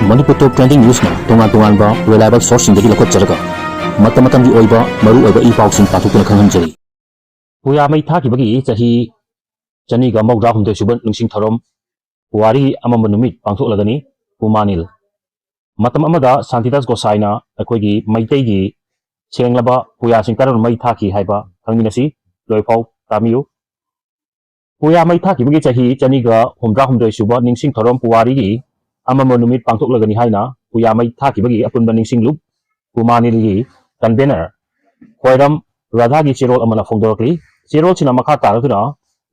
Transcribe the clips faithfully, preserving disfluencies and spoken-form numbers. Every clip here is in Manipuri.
ꯃꯅꯤꯄꯨꯔ ꯇꯣꯞ ꯇ꯭ꯔꯦꯟꯗꯤꯡ ꯅ꯭ꯌꯨꯁꯅ ꯇꯣꯉꯥꯟ ꯇꯣꯉꯥꯟꯕ ꯔꯤꯂꯥꯏꯕꯜ ꯁꯣꯔꯁꯁꯤꯡꯗꯒꯤ ꯂꯧꯈꯠꯆꯔꯒ ꯃꯇꯝ ꯃꯇꯝꯒꯤ ꯑꯣꯏꯕ ꯃꯔꯨ ꯑꯣꯏꯕ ꯏ ꯄꯥꯎꯁꯤꯡ ꯄꯥꯊꯣꯛꯇꯨꯅ ꯈꯪꯍꯟꯖꯔꯤ꯫ ꯄꯨꯌꯥ ꯃꯩ ꯊꯥꯈꯤꯕꯒꯤ ꯆꯍꯤ ꯆꯅꯤꯒ ꯃꯧꯗ꯭ꯔꯥ ꯍꯨꯝꯗꯣꯏ ꯁꯨꯕ ꯅꯤꯡꯁꯤꯡ ꯊꯧꯔꯝ ꯄꯨꯋꯥꯔꯤꯒꯤ ꯑꯃꯝꯕ ꯅꯨꯃꯤꯠ ꯄꯥꯡꯊꯣꯛꯂꯒꯅꯤ꯫ ꯄꯨꯃꯥꯅꯤꯜ꯫ ꯃꯇꯝ ꯑꯃꯗ ꯁꯥꯟꯇꯤꯗꯥꯁ ꯒꯣꯁꯥꯏꯅ ꯑꯩꯈꯣꯏꯒꯤ ꯃꯩꯇꯩꯒꯤ ꯁꯦꯡꯂꯕ ꯄꯨꯌꯥꯁꯤꯡ ꯀꯔꯝꯅ ꯃꯩ ꯊꯥꯈꯤ ꯍꯥꯏꯕ ꯈꯪꯃꯤꯟꯅꯁꯤ꯫ ꯂꯣꯏꯐꯥꯎ ꯇꯥꯕꯤꯌꯨ꯫ ꯄꯨꯌꯥ ꯃꯩ ꯊꯥꯈꯤꯕꯒꯤ ꯆꯍꯤ ꯆꯅꯤꯒ ꯍꯨꯝꯗ꯭ꯔꯥ ꯍꯨꯝꯗꯣꯏ ꯁꯨꯕ ꯅꯤꯡꯁꯤꯡ ꯊꯧꯔꯝ ꯄꯨꯋꯥꯔꯤꯒꯤ ꯑꯃꯝꯕ ꯅꯨꯃꯤꯠ ꯄꯥꯡꯊꯣꯛꯂꯒꯅꯤ ꯍꯥꯏꯅ ꯄꯨꯌꯥ ꯃꯩ ꯊꯥꯈꯤꯕꯒꯤ ꯑꯄꯨꯟꯕ ꯅꯤꯡꯁꯤꯡꯂꯨꯞ ꯄꯨꯃꯥꯅꯤꯜꯒꯤ ꯀꯟꯚꯦꯅꯔ ꯈ꯭ꯋꯥꯏꯔꯝ ꯔꯥꯙꯥꯒꯤ ꯆꯦꯔꯣꯜ ꯑꯃꯅ ꯐꯣꯡꯗꯣꯔꯛꯂꯤ꯫ ꯆꯦꯔꯣꯜꯁꯤꯅ ꯃꯈꯥ ꯇꯥꯔꯛꯇꯨꯅ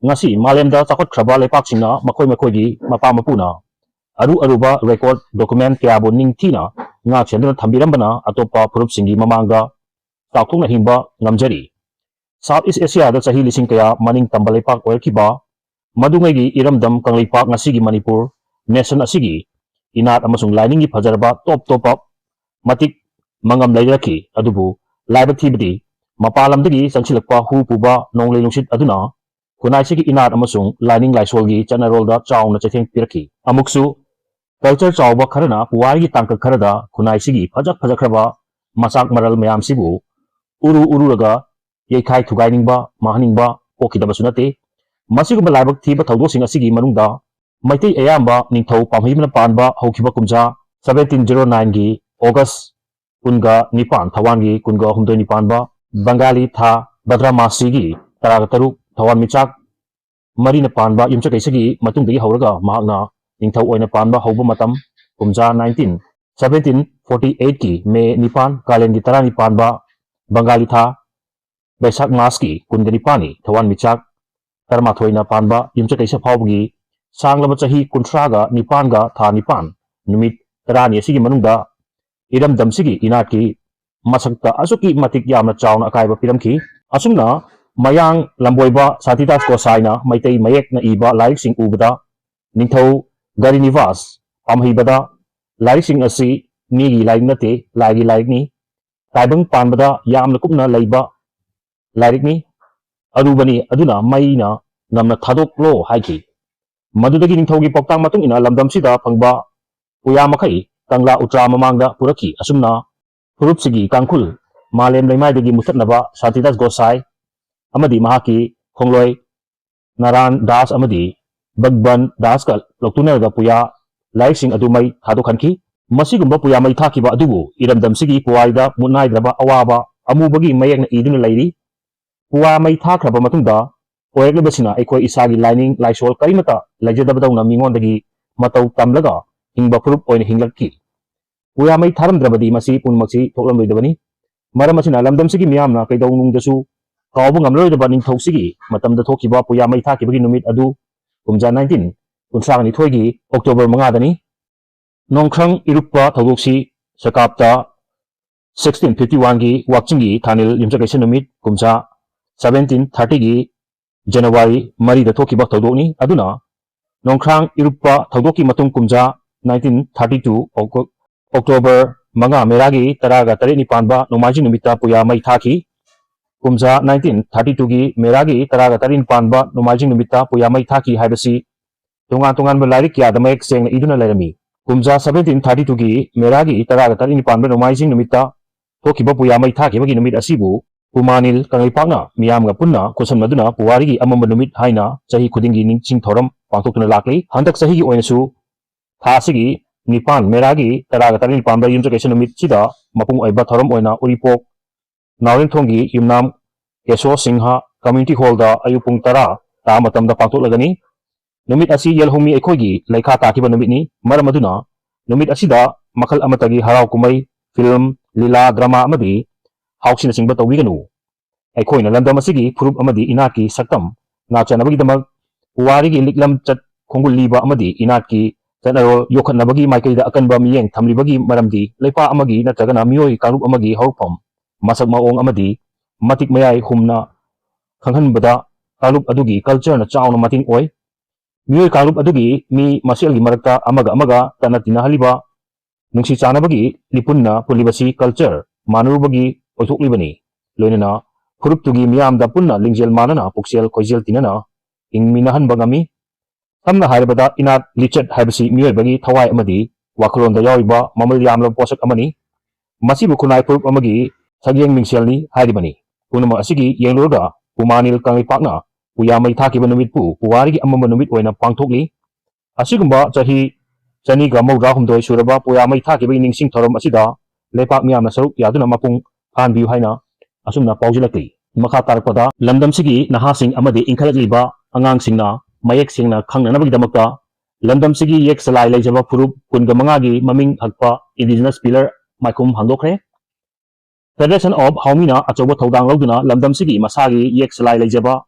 ꯉꯁꯤ ꯃꯥꯂꯦꯝꯗ ꯆꯥꯎꯈꯠꯈ꯭ꯔꯕ ꯂꯩꯄꯥꯛꯁꯤꯡꯅ ꯃꯈꯣꯏ ꯃꯈꯣꯏꯒꯤ ꯃꯄꯥ ꯃꯄꯨꯅ ꯑꯔꯨ ꯑꯔꯨꯕ ꯔꯦꯀꯣꯔꯗ ꯗꯣꯀꯨꯃꯦꯟ ꯀꯌꯥꯕꯨ ꯅꯤꯡꯊꯤꯅ ꯉꯥꯛ ꯁꯦꯟꯗꯨꯅ ꯊꯝꯕꯤꯔꯝꯕꯅ ꯑꯇꯣꯞꯄ ꯐꯨꯔꯨꯞꯁꯤꯡꯒꯤ ꯃꯃꯥꯡꯗ ꯆꯥꯎꯊꯣꯛꯅ ꯍꯤꯡꯕ ꯉꯝꯖꯔꯤ꯫ ꯁꯥꯎꯠ ꯏꯁ ꯑꯦꯁꯤꯌꯥꯗ ꯆꯍꯤ ꯂꯤꯁꯤꯡ ꯀꯌꯥ ꯃꯅꯤꯡ ꯇꯝꯕ ꯂꯩꯄꯥꯛ ꯑꯣꯏꯔꯛꯈꯤꯕ ꯃꯗꯨꯉꯩꯒꯤ ꯏꯔꯝꯗꯝ ꯀꯪꯂꯩꯄꯥꯛ ꯉꯁꯤꯒꯤ ꯃꯅꯤꯄꯨꯔ ꯅꯦꯁꯟ ꯑꯁꯤꯒꯤ ꯏꯅꯥꯠ ꯑꯃꯁꯨꯡ ꯂꯥꯏꯅꯤꯡꯒꯤ ꯐꯖꯔꯕ ꯇꯣꯞ ꯇꯣꯞꯄ ꯃꯇꯤꯛ ꯃꯉꯝ ꯂꯩꯔꯛꯈꯤ꯫ ꯑꯗꯨꯕꯨ ꯂꯥꯏꯕꯛ ꯊꯤꯕꯗꯤ ꯃꯄꯥꯟ ꯂꯝꯗꯒꯤ ꯆꯪꯁꯤꯜꯂꯛꯄ ꯍꯨ ꯄꯨꯕ ꯅꯣꯡꯂꯩ ꯅꯨꯡꯁꯤꯠ ꯑꯗꯨꯅ ꯈꯨꯟꯅꯥꯏꯁꯤꯒꯤ ꯏꯅꯥꯠ ꯑꯃꯁꯨꯡ ꯂꯥꯏꯅꯤꯡ ꯂꯥꯏꯁꯣꯜꯒꯤ ꯆꯠꯅꯔꯣꯜꯗ ꯆꯥꯎꯅ ꯆꯩꯊꯦꯡ ꯄꯤꯔꯛꯈꯤ꯫ ꯑꯃꯨꯛꯁꯨ ꯀꯜꯆꯔ ꯆꯥꯎꯕ ꯈꯔꯅ ꯄꯨꯋꯥꯔꯤꯒꯤ ꯇꯥꯡꯀꯛ ꯈꯔꯗ ꯈꯨꯟꯅꯥꯏꯁꯤꯒꯤ ꯐꯖ ꯐꯖꯈ꯭ꯔꯕ ꯃꯁꯥꯛ ꯃꯔꯜ ꯃꯌꯥꯝꯁꯤꯕꯨ ꯎꯔꯨ ꯎꯔꯨꯔꯒ ꯌꯩꯈꯥꯏ ꯊꯨꯒꯥꯏꯅꯤꯡꯕ, ꯃꯥꯡꯍꯟꯅꯤꯡꯕ ꯄꯣꯛꯈꯤꯗꯕꯁꯨ ꯅꯠꯇꯦ꯫ ꯃꯁꯤꯒꯨꯝꯕ ꯂꯥꯏꯕꯛ ꯊꯤꯕ ꯊꯧꯗꯣꯛꯁꯤꯡ ꯑꯁꯤꯒꯤ ꯃꯅꯨꯡꯗ ꯃꯩꯇꯩ ꯑꯌꯥꯝꯕ ꯅꯤꯡꯊꯧ ꯄꯥꯝꯍꯩꯕꯅ ꯄꯥꯟꯕ ꯍꯧꯈꯤꯕ ꯀꯨꯝꯖꯥ seventeen zero nineꯒꯤ August ꯀꯨꯟꯒ ꯅꯤꯄꯥꯟ, ꯊꯋꯥꯟꯒꯤ ꯀꯨꯟꯒ ꯍꯨꯝꯗꯣꯏꯅꯤ ꯄꯥꯟꯕ ꯕꯪꯒꯥꯂꯤ ꯊꯥ ꯚꯗ꯭ꯔ ꯃꯥꯁꯤꯒꯤ ꯇꯔꯥꯒ ꯇꯔꯨꯛ, ꯊꯋꯥꯟ ꯃꯤꯆꯥꯛ ꯃꯔꯤꯅ ꯄꯥꯟꯕ ꯌꯨꯝꯁꯀꯩꯁꯒꯤ ꯃꯇꯨꯡꯗꯒꯤ ꯍꯧꯔꯒ ꯃꯍꯥꯛꯅ ꯅꯤꯡꯊꯧ ꯑꯣꯏꯅ ꯄꯥꯟꯕ ꯍꯧꯕ ꯃꯇꯝ ꯀꯨꯝꯖꯥ nineteen, seventeen forty eightꯀꯤ May ꯅꯤꯄꯥꯟ, ꯀꯥꯂꯦꯟꯒꯤ ꯇꯔꯥꯅꯤ ꯄꯥꯟꯕ ꯕꯪꯒꯥꯂꯤ ꯊꯥ ꯕꯩꯁꯥꯈ ꯃꯥꯁꯀꯤ ꯀꯨꯟꯒ ꯅꯤꯄꯥꯟꯅꯤ, ꯊꯋꯥꯟ ꯃꯤꯆꯥꯛ ꯇꯔꯥꯃꯥꯊꯣꯏꯅ ꯄꯥꯟꯕ ꯌꯨꯝꯁꯀꯩꯁ ꯐꯥꯎꯕꯒꯤ ꯁꯥꯡꯂꯕ ꯆꯍꯤ ꯀꯨꯟꯊ꯭ꯔꯥꯒ ꯅꯤꯄꯥꯟꯒ ꯊꯥ ꯅꯤꯄꯥꯟ, ꯅꯨꯃꯤꯠ ꯇꯔꯥꯅꯤ ꯑꯁꯤꯒꯤ ꯃꯅꯨꯡꯗ ꯏꯔꯝꯗꯝꯁꯤꯒꯤ ꯏꯅꯥꯠꯀꯤ ꯃꯁꯛꯇ ꯑꯁꯨꯛꯀꯤ ꯃꯇꯤꯛ ꯌꯥꯝꯅ ꯆꯥꯎꯅ ꯑꯀꯥꯏꯕ ꯄꯤꯔꯝꯈꯤ꯫ ꯑꯁꯨꯝꯅ ꯃꯌꯥꯡ ꯂꯝꯕꯣꯏꯕ ꯁꯥꯟꯇꯤꯗꯥꯁ ꯒꯣꯁꯥꯏꯅ ꯃꯩꯇꯩ ꯃꯌꯦꯛꯅ ꯏꯕ ꯂꯥꯏꯔꯤꯛꯁꯤꯡ ꯎꯕꯗ ꯅꯤꯡꯊꯧ ꯒꯔꯤꯅꯤꯕꯥꯁ ꯄꯥꯝꯍꯩꯕꯗ ꯂꯥꯏꯔꯤꯛꯁꯤꯡ ꯑꯁꯤ ꯃꯤꯒꯤ ꯂꯥꯏꯔꯤꯛ ꯅꯠꯇꯦ, ꯂꯥꯏꯒꯤ ꯂꯥꯏꯔꯤꯛꯅꯤ꯫ ꯇꯥꯏꯕꯪ ꯄꯥꯟꯕꯗ ꯌꯥꯝꯅ ꯀꯨꯞꯅ ꯂꯩꯕ ꯂꯥꯏꯔꯤꯛꯅꯤ꯫ ꯑꯔꯨꯕꯅꯤ, ꯑꯗꯨꯅ ꯃꯩꯅ ꯅꯝꯅ ꯊꯥꯗꯣꯛꯂꯣ ꯍꯥꯏꯈꯤ꯫ ꯃꯗꯨꯗꯒꯤ ꯅꯤꯡꯊꯧꯒꯤ ꯄꯥꯎꯇꯥꯛ ꯃꯇꯨꯡ ꯏꯟꯅ ꯂꯝꯗꯝꯁꯤꯗ ꯐꯪꯕ ꯄꯨꯌꯥ ꯃꯈꯩ ꯀꯪꯂꯥ ꯎꯇ꯭ꯔꯥ ꯃꯃꯥꯡꯗ ꯄꯨꯔꯛꯈꯤ꯫ ꯑꯁꯨꯝꯅ ꯐꯨꯔꯨꯞꯁꯤꯒꯤ ꯀꯥꯡꯈꯨꯜ ꯃꯥꯂꯦꯝ ꯂꯩꯃꯥꯏꯗꯒꯤ ꯃꯨꯊꯠꯅꯕ ꯁꯥꯟꯇꯤꯗꯥꯁ ꯒꯣꯁꯥꯏ ꯑꯃꯗꯤ ꯃꯍꯥꯛꯀꯤ ꯈꯣꯡꯂꯣꯏ ꯅꯥꯔꯥꯟ ꯗꯥꯁ ꯑꯃꯗꯤ ꯕꯒꯕꯟ ꯗꯥꯁꯀ ꯂꯧꯇꯨꯅꯔꯒ ꯄꯨꯌꯥ ꯂꯥꯏꯔꯤꯛꯁꯤꯡ ꯑꯗꯨ ꯃꯩ ꯊꯥꯗꯣꯛꯍꯟꯈꯤ꯫ ꯃꯁꯤꯒꯨꯝꯕ ꯄꯨꯌꯥ ꯃꯩ ꯊꯥꯈꯤꯕ ꯑꯗꯨꯕꯨ ꯏꯔꯝꯗꯝꯁꯤꯒꯤ ꯄꯨꯋꯥꯔꯤꯗ ꯃꯨꯠꯅꯥꯏꯗ꯭ꯔꯕ ꯑꯋꯥꯕ ꯑꯃꯨꯕꯒꯤ ꯃꯌꯦꯛꯅ ꯏꯗꯨꯅ ꯂꯩꯔꯤ꯫ ꯄꯨꯋꯥ ꯃꯩ ꯊꯥꯈ꯭ꯔꯕ ꯃꯇꯨꯡꯗ ꯑꯣꯏꯔꯛꯂꯤꯕꯁꯤꯅ ꯑꯩꯈꯣꯏ ꯏꯁꯥꯒꯤ ꯂꯥꯏꯅꯤꯡ ꯂꯥꯏꯁꯣꯜ ꯀꯔꯤꯃꯠꯇ ꯂꯩꯖꯗꯕꯗꯧꯅ ꯃꯤꯉꯣꯟꯗꯒꯤ ꯃꯇꯧ ꯇꯝꯂꯒ ꯍꯤꯡꯕ ꯐꯨꯔꯨꯞ ꯑꯣꯏꯅ ꯍꯤꯡꯂꯛꯈꯤ꯫ ꯄꯨꯌꯥ ꯃꯩ ꯊꯥꯔꯝꯗ꯭ꯔꯕꯗꯤ ꯃꯁꯤ ꯄꯨꯝꯅꯃꯛꯁꯤ ꯊꯣꯛꯂꯝꯂꯣꯏꯗꯕꯅꯤ꯫ ꯃꯔꯝ ꯑꯁꯤꯅ ꯂꯝꯗꯝꯁꯤꯒꯤ ꯃꯤꯌꯥꯝꯅ ꯀꯩꯗꯧꯅꯨꯡꯗꯁꯨ ꯀꯥꯎꯕ ꯉꯝꯂꯔꯣꯏꯗꯕ ꯅꯤꯡꯊꯧꯁꯤꯒꯤ ꯃꯇꯝꯗ ꯊꯣꯛꯈꯤꯕ ꯄꯨꯌꯥ ꯃꯩ ꯊꯥꯈꯤꯕꯒꯤ ꯅꯨꯃꯤꯠ ꯑꯗꯨ ꯀꯨꯝꯖꯥ ꯅꯥꯏꯟꯇꯤꯟ ꯀꯨꯟꯊ꯭ꯔꯥ ꯅꯤꯊꯣꯏꯒꯤ ꯑꯣꯛꯇꯣꯕꯔ ꯃꯉꯥꯗꯅꯤ꯫ ꯅꯣꯡꯈ꯭ꯔꯪ ꯏꯔꯨꯞꯄ ꯊꯧꯗꯣꯛꯁꯤ ꯁꯀꯥꯞꯇ ꯁꯤꯛꯁꯇꯤꯟ ꯐꯤꯐꯇꯤ ꯋꯥꯟꯒꯤ ꯋꯥꯛꯆꯤꯡꯒꯤ ꯊꯥꯅꯤꯜ ꯌꯨꯝꯁꯀꯩꯁ ꯅꯨꯃꯤꯠ ꯀꯨꯝꯖꯥ ꯁꯕꯦꯟꯇꯤꯟ ꯊꯥꯔꯇꯤꯒꯤ ꯖꯅꯋꯥꯔꯤ ꯃꯔꯤꯗ ꯊꯣꯛꯈꯤꯕ ꯊꯧꯗꯣꯛꯅꯤ꯫ ꯑꯗꯨꯅ ꯅꯣꯡꯈ꯭ꯔꯥꯡ ꯏꯔꯨꯞꯄ ꯊꯧꯗꯣꯛꯀꯤ ꯃꯇꯨꯡ ꯀꯨꯝꯖꯥ ꯅꯥꯏꯟꯇꯤꯟ ꯊꯥꯔꯇꯤ ꯇꯨ ꯑꯣꯛꯇꯣꯕꯔ ꯃꯉꯥ ꯃꯦꯔꯥꯒꯤ ꯇꯔꯥꯒ ꯇꯔꯦꯠꯅꯤ ꯄꯥꯟꯕ ꯅꯣꯡꯃꯥꯏꯖꯤꯡ ꯅꯨꯃꯤꯠꯇ ꯄꯨꯌꯥ ꯃꯩ ꯊꯥꯈꯤ꯫ ꯀꯨꯝꯖꯥ ꯅꯥꯏꯟꯇꯤꯟ ꯊꯥꯔꯇꯤ ꯇꯨꯒꯤ ꯃꯦꯔꯥꯒꯤ ꯇꯔꯥꯒ ꯇꯔꯦꯠꯅꯤ ꯄꯥꯟꯕ ꯅꯣꯡꯃꯥꯏꯖꯤꯡ ꯅꯨꯃꯤꯠꯇ ꯄꯨꯌꯥ ꯃꯩ ꯊꯥꯈꯤ ꯍꯥꯏꯕꯁꯤ ꯇꯣꯉꯥꯟ ꯇꯣꯉꯥꯟꯕ ꯂꯥꯏꯔꯤꯛ ꯀꯌꯥꯗ ꯃꯌꯦꯛ ꯁꯦꯡꯅ ꯏꯗꯨꯅ ꯂꯩꯔꯝꯃꯤ꯫ ꯀꯨꯝꯖꯥ ꯁꯕꯦꯟꯇꯤꯟ ꯊꯥꯔꯇꯤ ꯇꯨꯒꯤ ꯃꯦꯔꯥꯒꯤ ꯇꯔꯥꯒ ꯇꯔꯦꯠꯅꯤ ꯄꯥꯟꯕ ꯅꯣꯡꯃꯥꯏꯖꯤꯡ ꯅꯨꯃꯤꯠꯇ ꯊꯣꯛꯈꯤꯕ ꯄꯨꯌꯥ ꯃꯩ ꯊꯥꯈꯤꯕꯒꯤ ꯅꯨꯃꯤꯠ ꯑꯁꯤꯕꯨ ꯄꯨꯃꯥꯅꯤꯜ ꯀꯪꯂꯩꯄꯥꯛꯅ ꯃꯤꯌꯥꯝꯒ ꯄꯨꯟꯅ ꯈꯨꯠꯁꯝꯅꯗꯨꯅ ꯄꯨꯋꯥꯔꯤꯒꯤ ꯑꯃꯝꯕ ꯅꯨꯃꯤꯠ ꯍꯥꯏꯅ ꯆꯍꯤ ꯈꯨꯗꯤꯡꯒꯤ ꯅꯤꯡꯁꯤꯡ ꯊꯧꯔꯝ ꯄꯥꯡꯊꯣꯛꯇꯨꯅ ꯂꯥꯛꯂꯤ꯫ ꯍꯟꯗꯛ ꯆꯍꯤꯒꯤ ꯑꯣꯏꯅꯁꯨ ꯊꯥ ꯑꯁꯤꯒꯤ ꯅꯤꯄꯥꯟ ꯃꯦꯔꯥꯒꯤ ꯇꯔꯥꯒ ꯇꯔꯦꯠꯅꯤ ꯄꯥꯟꯕ ꯌꯨꯝꯁꯀꯩꯁ ꯅꯨꯃꯤꯠꯁꯤꯗ ꯃꯄꯨꯡ ꯑꯣꯏꯕ ꯊꯧꯔꯝ ꯑꯣꯏꯅ ꯎꯔꯤꯄꯣꯛ ꯅꯥꯎꯔꯦꯝꯊꯣꯡꯒꯤ ꯌꯨꯝꯅꯥꯝ ꯀꯦꯁꯣ ꯁꯤꯡꯍ ꯀꯝꯃ꯭ꯌꯨꯅꯤꯇꯤ ꯍꯣꯜꯗ ꯑꯌꯨꯛ ꯄꯨꯡ ꯇꯔꯥ ꯇꯥ ꯃꯇꯝꯗ ꯄꯥꯡꯊꯣꯛꯂꯒꯅꯤ꯫ ꯅꯨꯃꯤꯠ ꯑꯁꯤ ꯌꯦꯜꯍꯧꯃꯤ ꯑꯩꯈꯣꯏꯒꯤ ꯂꯩꯈꯥ ꯇꯥꯈꯤꯕ ꯅꯨꯃꯤꯠꯅꯤ꯫ ꯃꯔꯝ ꯑꯗꯨꯅ ꯅꯨꯃꯤꯠ ꯑꯁꯤꯗ ꯃꯈꯜ ꯑꯃꯠꯇꯒꯤ ꯍꯔꯥꯎ ꯀꯨꯝꯍꯩ, ꯐꯤꯂꯝ, ꯂꯤꯂꯥ, ꯗ꯭ꯔꯃꯥ ꯑꯃꯗꯤ ꯍꯥꯎꯁꯤꯅꯆꯤꯡꯕ ꯇꯧꯕꯤꯒꯅꯨ꯫ ꯑꯩꯈꯣꯏꯅ ꯂꯝꯗꯝ ꯑꯁꯤꯒꯤ ꯐꯨꯔꯨꯞ ꯑꯃꯗꯤ ꯏꯅꯥꯠꯀꯤ ꯁꯛꯇꯝ ꯉꯥꯛꯆꯅꯕꯒꯤꯗꯃꯛ ꯄꯨꯋꯥꯔꯤꯒꯤ ꯂꯤꯛꯂꯝ ꯆꯠ ꯈꯣꯡꯒꯨꯜ ꯂꯤꯕ ꯑꯃꯗꯤ ꯏꯅꯥꯠꯀꯤ ꯆꯠꯅꯔꯣꯜ ꯌꯣꯛꯈꯠꯅꯕꯒꯤ ꯃꯥꯏꯀꯩꯗ ꯑꯀꯟꯕ ꯃꯤꯠꯌꯦꯡ ꯊꯝꯂꯤꯕꯒꯤ ꯃꯔꯝꯗꯤ ꯂꯩꯄꯥꯛ ꯑꯃꯒꯤ ꯅꯠꯇ꯭ꯔꯒꯅ ꯃꯤꯑꯣꯏ ꯀꯥꯡꯂꯨꯞ ꯑꯃꯒꯤ ꯍꯧꯔꯛꯐꯝ, ꯃꯁꯛ ꯃꯑꯣꯡ ꯑꯃꯗꯤ ꯃꯇꯤꯛ ꯃꯌꯥꯏ ꯍꯨꯝꯅ ꯈꯪꯍꯟꯕꯗ ꯀꯥꯡꯂꯨꯞ ꯑꯗꯨꯒꯤ ꯀꯜꯆꯔꯅ ꯆꯥꯎꯅ ꯃꯇꯦꯡ ꯑꯣꯏ꯫ ꯃꯤꯑꯣꯏ ꯀꯥꯡꯂꯨꯞ ꯑꯗꯨꯒꯤ ꯃꯤ ꯃꯁꯦꯜꯒꯤ ꯃꯔꯛꯇ ꯑꯃꯒ ꯑꯃꯒ ꯇꯠꯅ ꯇꯤꯟꯅꯍꯜꯂꯤꯕ, ꯅꯨꯡꯁꯤ ꯆꯥꯟꯅꯕꯒꯤ ꯂꯤꯄꯨꯟꯅ ꯄꯨꯜꯂꯤꯕꯁꯤ ꯀꯜꯆꯔ ꯃꯥꯟꯅꯔꯨꯕꯒꯤ ꯑꯣꯏꯊꯣꯛꯂꯤꯕꯅꯤ꯫ ꯂꯣꯏꯅꯅ ꯐꯨꯔꯨꯞꯇꯨꯒꯤ ꯃꯤꯌꯥꯝꯗ ꯄꯨꯟꯅ ꯂꯤꯡꯖꯦꯜ ꯃꯥꯟꯅꯅ ꯄꯨꯛꯆꯦꯜ ꯈꯣꯏꯖꯦꯜ ꯇꯤꯟꯅꯅ ꯍꯤꯡꯃꯤꯟꯅꯍꯟꯕ ꯉꯝꯃꯤ꯫ ꯁꯝꯅ ꯍꯥꯏꯔꯕꯗ ꯏꯅꯥꯠ ꯂꯤꯆꯠ ꯍꯥꯏꯕꯁꯤ ꯃꯤꯑꯣꯏꯕꯒꯤ ꯊꯋꯥꯏ ꯑꯃꯗꯤ ꯋꯥꯈꯜꯂꯣꯟꯗ ꯌꯥꯎꯔꯤꯕ ꯃꯃꯜ ꯌꯥꯝꯂꯕ ꯄꯣꯠꯁꯛ ꯑꯃꯅꯤ꯫ ꯃꯁꯤꯕꯨ ꯈꯨꯟꯅꯥꯏ ꯐꯨꯔꯨꯞ ꯑꯃꯒꯤ ꯁꯛꯌꯦꯡ ꯃꯤꯡꯁꯦꯜꯅꯤ ꯍꯥꯏꯔꯤꯕꯅꯤ꯫ ꯄꯨꯝꯅꯃꯛ ꯑꯁꯤꯒꯤ ꯌꯦꯡꯂꯨꯔꯒ ꯄꯨꯃꯥꯅꯤꯜ ꯀꯪꯂꯩꯄꯥꯛꯅ ꯄꯨꯌꯥ ꯃꯩ ꯊꯥꯈꯤꯕ ꯅꯨꯃꯤꯠꯄꯨ ꯄꯨꯋꯥꯔꯤꯒꯤ ꯑꯃꯝꯕ ꯅꯨꯃꯤꯠ ꯑꯣꯏꯅ ꯄꯥꯡꯊꯣꯛꯂꯤ꯫ ꯑꯁꯤꯒꯨꯝꯕ ꯆꯍꯤ ꯆꯅꯤꯒ ꯃꯧꯗ꯭ꯔꯥ ꯍꯨꯝꯗꯣꯏ ꯁꯨꯔꯕ ꯄꯨꯌꯥ ꯃꯩ ꯊꯥꯈꯤꯕꯒꯤ ꯅꯤꯡꯁꯤꯡ ꯊꯧꯔꯝ ꯑꯁꯤꯗ ꯂꯩꯄꯥꯛ ꯃꯤꯌꯥꯝꯅ ꯁꯔꯨꯛ ꯌꯥꯗꯨꯅ ꯃꯄꯨꯡ ꯐꯥꯍꯟꯕꯤꯌꯨ ꯍꯥꯏꯅ ꯑꯁꯨꯝꯅ ꯄꯥꯎꯖꯤꯜꯂꯛꯂꯤ꯫ ꯃꯈꯥ ꯇꯥꯔꯛꯄꯗ ꯂꯝꯗꯝꯁꯤꯒꯤ ꯅꯍꯥꯁꯤꯡ ꯑꯃꯗꯤ ꯏꯟꯈꯠꯂꯛꯂꯤꯕ ꯑꯉꯥꯡꯁꯤꯡꯅ ꯃꯌꯦꯛ ꯁꯦꯡꯅ ꯈꯪꯅꯅꯕꯒꯤꯗꯃꯛꯇ ꯂꯝꯗꯝꯁꯤꯒꯤ ꯌꯦꯛ ꯆꯂꯥꯏ ꯂꯩꯖꯕ ꯐꯨꯔꯨꯞ ꯀꯨꯟꯒ ꯃꯉꯥꯒꯤ ꯃꯃꯤꯡ ꯍꯛꯄ indigenous pillar ꯃꯥꯏꯈꯨꯝ ꯍꯥꯡꯗꯣꯛꯈ꯭ꯔꯦ꯫ Federation of ꯍꯥꯎꯃꯤꯅ ꯑꯆꯧꯕ ꯊꯧꯗꯥꯡ ꯂꯧꯗꯨꯅ ꯂꯝꯗꯝꯁꯤꯒꯤ ꯃꯁꯥꯒꯤ ꯌꯦꯛ ꯆꯂꯥꯏ ꯂꯩꯖꯕ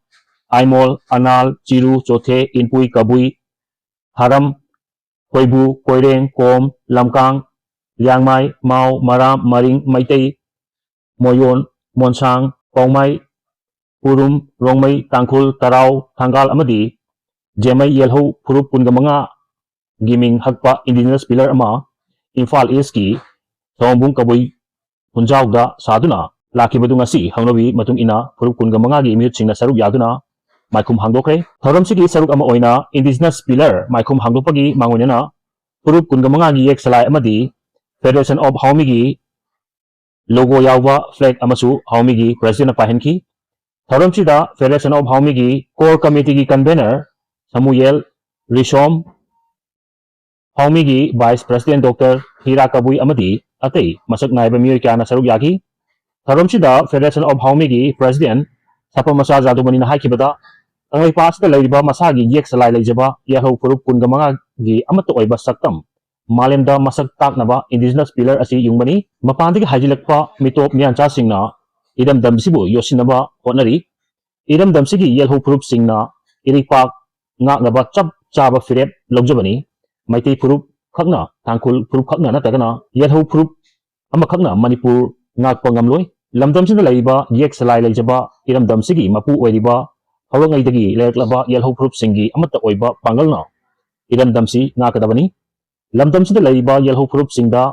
ꯑꯥꯏꯃꯣꯜ, ꯑꯅꯥꯜ, ꯆꯤꯔꯨ, ꯆꯣꯊꯦ, ꯏꯟꯄꯨꯏ, ꯀꯕꯨꯏ, ꯍꯥꯔꯝ, ꯈꯣꯏꯕꯨ, ꯀꯣꯏꯔꯦꯡ, ꯀꯣꯝ, ꯂꯝꯀꯥꯡ, ꯂꯤꯌꯥꯡꯃꯥꯏ, ꯃꯥꯎ, ꯃꯔꯥꯝ, ꯃꯔꯤꯡ, ꯃꯩꯇꯩ, ꯃꯣꯌꯣꯟ, ꯃꯣꯟꯁꯥꯡ, ꯄꯥꯎꯃꯥꯏ, ꯄꯨꯔꯨꯝ, ꯔꯣꯡꯃꯩ, ꯇꯥꯡꯈꯨꯜ, ꯇꯔꯥꯎ, ꯊꯪꯒꯥꯜ ꯑꯃꯗꯤ ꯖꯦꯃꯩ ꯌꯦꯜꯍꯧ ꯐꯨꯔꯨꯞ ꯀꯨꯟꯒ ꯃꯉꯥꯒꯤ ꯃꯤꯡ ꯍꯛꯄ indigenous pillar ꯑꯃ ꯏꯝꯐꯥꯜ ꯏꯁꯀꯤ ꯁꯑꯣꯝꯕꯨꯡ ꯀꯕꯨꯏ ꯍꯨꯟꯖꯥꯎꯗ ꯁꯥꯗꯨꯅ ꯂꯥꯛꯈꯤꯕꯗꯨ ꯉꯁꯤ ꯍꯧꯅꯕꯤ ꯃꯇꯨꯡ ꯏꯟꯅ ꯐꯨꯔꯨꯞ ꯀꯨꯟꯒ ꯃꯉꯥꯒꯤ ꯃꯤꯍꯨꯠꯁꯤꯡꯅ ꯁꯔꯨꯛ ꯌꯥꯗꯨꯅ ꯃꯥꯏꯈꯨꯝ ꯍꯥꯡꯗꯣꯛꯈ꯭ꯔꯦ꯫ ꯊꯧꯔꯝꯁꯤꯒꯤ ꯁꯔꯨꯛ ꯑꯃ ꯑꯣꯏꯅ indigenous pillar ꯃꯥꯏꯈꯨꯝ ꯍꯥꯡꯗꯣꯛꯄꯒꯤ ꯃꯥꯡꯑꯣꯏꯅꯅ ꯐꯨꯔꯨꯞ ꯀꯨꯟꯒ ꯃꯉꯥꯒꯤ ꯌꯦꯛ ꯆꯂꯥꯏ ꯑꯃꯗꯤ Federation of ꯍꯥꯎꯃꯤꯒꯤ logo ꯌꯥꯎꯕ flag ꯑꯃꯁꯨ ꯍꯥꯎꯃꯤꯒꯤ presidentꯅ ꯄꯥꯏꯍꯟꯈꯤ꯫ ꯊꯧꯔꯝꯁꯤꯗ Federation of ꯍꯥꯎꯃꯤꯒꯤ core committeeꯒꯤ convener ꯁꯃꯨꯌꯦꯜ ꯔꯤꯁꯣꯝ, ꯍꯥꯎꯃꯤꯒꯤ vice president doctor ꯍꯤꯔꯥ ꯀꯕꯨꯏ ꯑꯃꯗꯤ ꯑꯇꯩ ꯃꯁꯛ ꯅꯥꯏꯕ ꯃꯤꯑꯣꯏ ꯀꯌꯥꯅ ꯁꯔꯨꯛ ꯌꯥꯈꯤ꯫ ꯊꯧꯔꯝꯁꯤꯗ Federation of ꯍꯥꯎꯃꯤꯒꯤ president ꯁꯥꯄꯝꯃꯆꯥ ꯖꯥꯗꯨꯃꯅꯤꯅ ꯍꯥꯏꯈꯤꯕꯗ, ꯀꯪꯂꯩꯄꯥꯛ ꯑꯁꯤꯗ ꯂꯩꯔꯤꯕ ꯃꯁꯥꯒꯤ ꯌꯦꯛ ꯆꯂꯥꯏ ꯂꯩꯖꯕ ꯌꯦꯜꯍꯧ ꯐꯨꯔꯨꯞ ꯀꯨꯟꯒ ꯃꯉꯥꯒꯤ ꯑꯃꯠꯇ ꯑꯣꯏꯕ ꯁꯛꯇꯝ ꯃꯥꯂꯦꯝꯗ ꯃꯁꯛ ꯇꯥꯛꯅꯕ indigenous pillar ꯑꯁꯤ ꯌꯨꯡꯕꯅꯤ꯫ ꯃꯄꯥꯟꯗꯒꯤ ꯍꯥꯏꯖꯤꯜꯂꯛꯄ ꯃꯤꯇꯣꯞ ꯃꯤꯌꯥꯟꯆꯥꯁꯤꯡꯅ ꯏꯔꯝꯗꯝꯁꯤꯕꯨ ꯌꯣꯠꯁꯤꯟꯅꯕ ꯍꯣꯠꯅꯔꯤ꯫ ꯏꯔꯝꯗꯝꯁꯤꯒꯤ ꯌꯦꯜꯍꯧ ꯐꯨꯔꯨꯞꯁꯤꯡꯅ ꯏꯔꯩꯄꯥꯛ ꯉꯥꯛꯅꯕ ꯆꯞ ꯆꯥꯕ ꯐꯤꯔꯦꯞ ꯂꯧꯖꯕꯅꯤ꯫ ꯃꯩꯇꯩ ꯐꯨꯔꯨꯞ ꯈꯛꯅ, ꯇꯥꯡꯈꯨꯜ ꯐꯨꯔꯨꯞ ꯈꯛꯅ ꯅꯠꯇ꯭ꯔꯒꯅ ꯌꯦꯜꯍꯧ ꯐꯨꯔꯨꯞ ꯑꯃꯈꯛꯅ ꯃꯅꯤꯄꯨꯔ ꯉꯥꯛꯄ ꯉꯝꯂꯣꯏ꯫ ꯂꯝꯗꯝꯁꯤꯗ ꯂꯩꯔꯤꯕ ꯌꯦꯛ ꯆꯂꯥꯏ ꯂꯩꯖꯕ ꯏꯔꯝꯗꯝꯁꯤꯒꯤ ꯃꯄꯨ ꯑꯣꯏꯔꯤꯕ ꯍꯧꯔꯛꯉꯩꯗꯒꯤ ꯂꯩꯔꯛꯂꯕ ꯌꯦꯜꯍꯧ ꯐꯨꯔꯨꯞꯁꯤꯡꯒꯤ ꯑꯃꯠꯇ ꯑꯣꯏꯕ ꯄꯥꯡꯒꯜꯅ ꯏꯔꯝꯗꯝꯁꯤ ꯉꯥꯛꯀꯗꯕꯅꯤ꯫ ꯂꯝꯗꯝꯁꯤꯗ ꯂꯩꯔꯤꯕ ꯌꯦꯜꯍꯧ ꯐꯨꯔꯨꯞꯁꯤꯡꯗ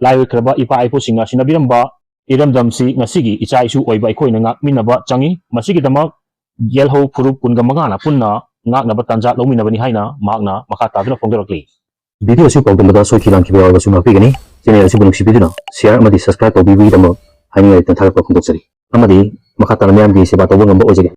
ꯂꯥꯏ ꯑꯣꯏꯈ꯭ꯔꯕ ꯏꯄꯥ ꯏꯄꯨꯁꯤꯡꯅ ꯁꯤꯟꯅꯕꯤꯔꯝꯕ ꯏꯔꯝꯗꯝꯁꯤ ꯉꯁꯤꯒꯤ ꯏꯆꯥ ꯏꯁꯨ ꯑꯣꯏꯕ ꯑꯩꯈꯣꯏꯅ ꯉꯥꯛꯃꯤꯟꯅꯕ ꯆꯪꯏ꯫ ꯃꯁꯤꯒꯤꯗꯃꯛ ꯌꯦꯜꯍꯧ ꯐꯨꯔꯨꯞ ꯀꯨꯟꯒ ꯃꯉꯥꯅ ꯄꯨꯟꯅ ꯉꯥꯛꯅꯕ ꯇꯥꯟꯖꯥ ꯂꯧꯃꯤꯟꯅꯕꯅꯤ ꯍꯥꯏꯅ ꯃꯍꯥꯛꯅ ꯃꯈꯥ ꯇꯥꯗꯨꯅ ꯐꯣꯡꯗꯣꯔꯛꯂꯤ꯫ Video ꯑꯁꯤ ꯄꯥꯎꯗꯝꯕꯗ ꯁꯣꯏꯈꯤ ꯂꯥꯟꯈꯤꯕ ꯌꯥꯎꯔꯕꯁꯨ ꯉꯥꯛꯄꯤꯒꯅꯤ꯫ Channel ꯑꯁꯤꯕꯨ ꯅꯨꯡꯁꯤꯕꯤꯗꯨꯅ share ꯑꯃꯗꯤ subscribe ꯇꯧꯕꯤꯕꯒꯤꯗꯃꯛ ꯍꯥꯏꯅꯤꯡꯉꯥꯏ ꯂꯩꯇꯅ ꯊꯥꯒꯠꯄ ꯐꯣꯡꯗꯣꯛꯆꯔꯤ꯫ ꯑꯃꯗꯤ ꯃꯈꯥ ꯇꯥꯅ ꯃꯤꯌꯥꯝꯒꯤ ꯁꯦꯕꯥ ꯇꯧꯕ ꯉꯝꯕ ꯑꯣꯏꯖꯒꯦ꯫